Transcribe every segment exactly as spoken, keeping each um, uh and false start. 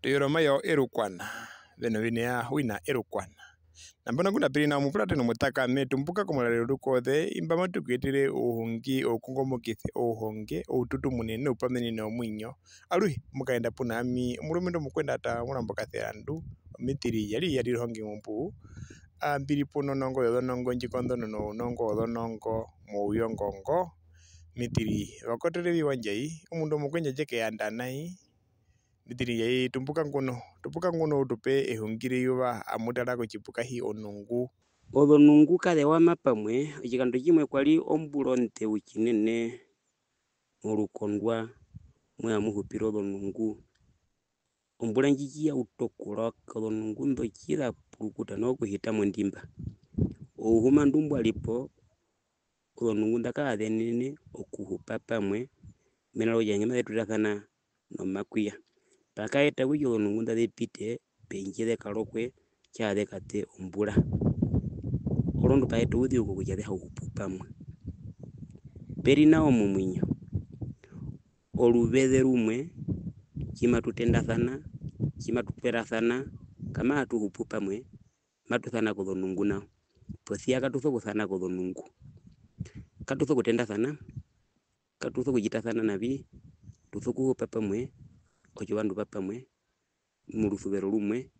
Toyora omayo erukwana, veno vine ya wina erukwana. Nambano ngunda pe ri nao mupuratene omutakame, tumbuka komurarero rukoze, imba matu ku etere ouhungi, oukongomokise, ouhonge, oututumune, noupamenene womuinyo. Aruhe, mu kaenda puna ami, omurumendu omukwendata, omurambo kaserandu, omitiri yari yari rihonge mumbu. A, mbi ri puna onongo yozonongo, ndji konḓonona ounongo wozonongo, mouyongongo. Mitiri, vakotere viwa ndjai, omundu omukwendja ndje keyanda nai. Mitiri ndjai, tumbuka nguno, tumbuka nguno u tu pe ehungi reyuva, amu tara kotjipuka hi onungu. Ozonungu kaze wama pamwe, otjikando tjimwe kwa ri ombura onde utjinene morukondwa, mwe amu hupira ozonungu. Ombura ndji tji ya uta okuroka, ozonungu ndo tji za purukuta noho okuhita mondimba. Ouhuma ndu mbwa ri po, ozonungu nḓa kaze yenene okuhupa pamwe, mena rokutja handje maze turirasana nomakuiya. Pa kaeta kutja ozonungu nḓa ze pite pendje ze karokwe, tjaa ze kate ombura. Orondu pa eta ouzeu kokutja ze ha hupu pamwe. Pe ri nao momuinyo, oruveze rumwe, tji matu tendasana, tji matu twerasana, kamaatu hupu pamwe, matu sana kozonungu nao. Posi ya katu sokusana kozonungu. Katu sokutendasana, katu sokutjitasana navi, tu sokuhupa pamwe, otjovandu va pamwe, morusuvero rumwe,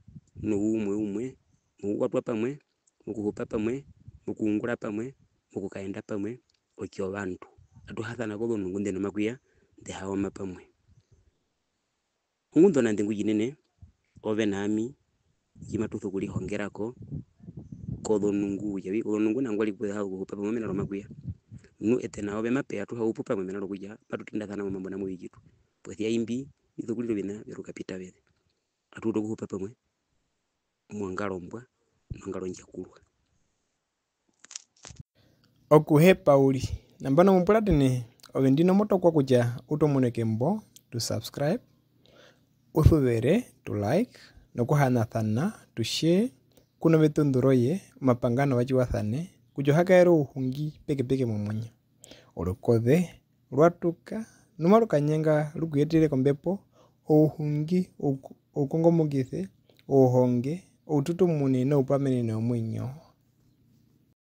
noumwe umwe, mokukwatwa pamwe, mokuhupa pamwe, mokuungura pamwe, mokukaenda pamwe, otjovandu. Atu ha sana kozonungu nḓe nomakuiya, nḓe ha wama pamwe. Ongundu onanḓengu tjinene, ove na ami, ndji matu sokurihongera ko, kozonungu, kutja vi, ozonungu nangwari ku ze ha kuhupa pamwe mena romakuiya. Nu eṱe na ove mape ya atu ha hupu pamwe mena rokutja matu tendasana momambo na movitjitwa. Posi ya imbi, mbi sokurira oviṋa vyarukapitaveze. Atu utu okuhupa pamwe mongaro ombwa nongaro ndja kurwa. Okuhepa uriri. Nambano mupuratene, ove ndino mo tokwa kutja u tomuneke mbo, tu subscribe, u suvere, tu like, nokuhanasana, tu share, ku noveṱunḓu roye, omapanga novatjiwasane, kutja o ha kaere ouhungi pekepeke momuinyo. Orukoze rwa tuka, nu maru kanyenga ru ku yetere kombepo, ouhungi, ouku-, oukongomokise, ouhonge, oututumune noupamenene womuinyo.